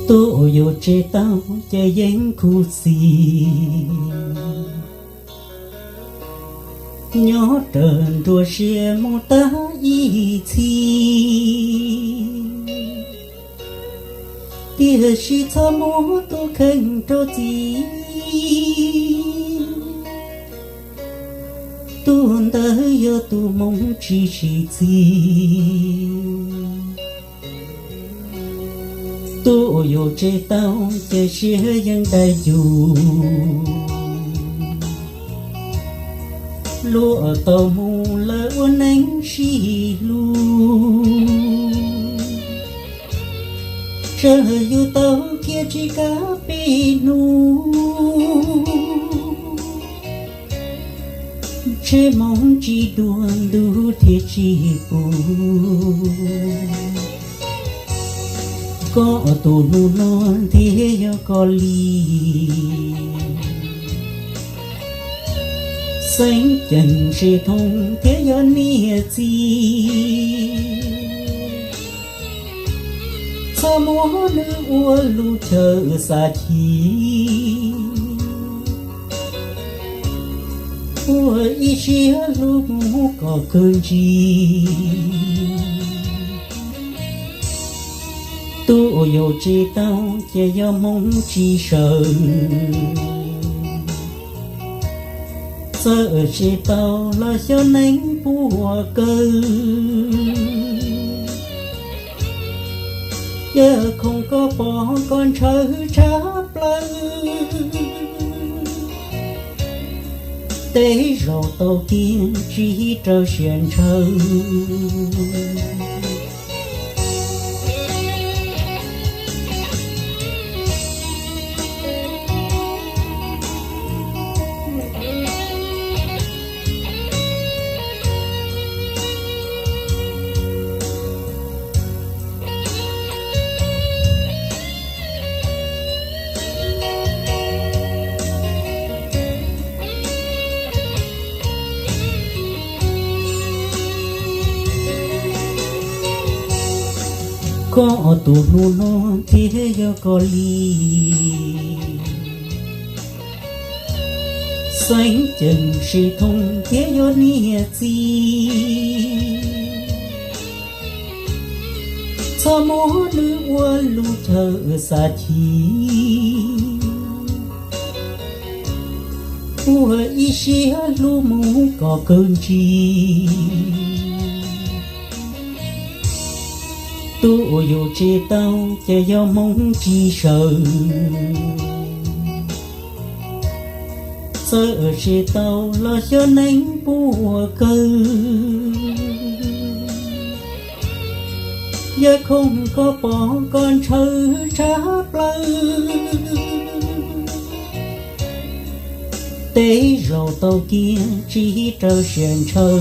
Tus uas yuav tseb tau ces yeej khuv xim, nyob raws nruab siab mus tag ib txhis, tiam sis txhob muab tus kheej rau txiv. Tus ntawd yog tus hmoov tsis sib txig. Tus uas yuav tseb tau ces siab yeej dai yus, luag tau mus lawm ua neej sib hlub. Tsam yus tau khiav tsis kav peb hnub, ntshe hmoov tsis dua ntuj thiaj tsis pub. Koj tus hnub no thiaj yog koj li, xeeb ceem Sis Thoob thiaj yog niam txiv. Txhob muab nws ua lub chaw xav chim, ua ib siab hlub mus kom kawg ntsis. Tus uas yuav tseb tau ces yog hmoov tsis sawv, txawm tseb tau los xyov neeg puas kawg. Yog khoom koj pom koj ntshaw tshaj plaws, tej zaum tau kiag tsis raws siab ntshaw. Koj tus hnub no thiaj yog koj li, xeeb ceem Sis Thoob thiaj yog niam txiv. Txhob muab nws ua lub chaw xav chim, ua ib siab hlub mus kom kawg ntsis. Tus uas yuav tseb tau ces yog hmoov tsis sawv, txawm tseb tau los xyov neeg puas kawg. Yog khoom koj pom koj ntshaw tshaj plaws, tej zaum tau kiag tsis raws siab ntshaw.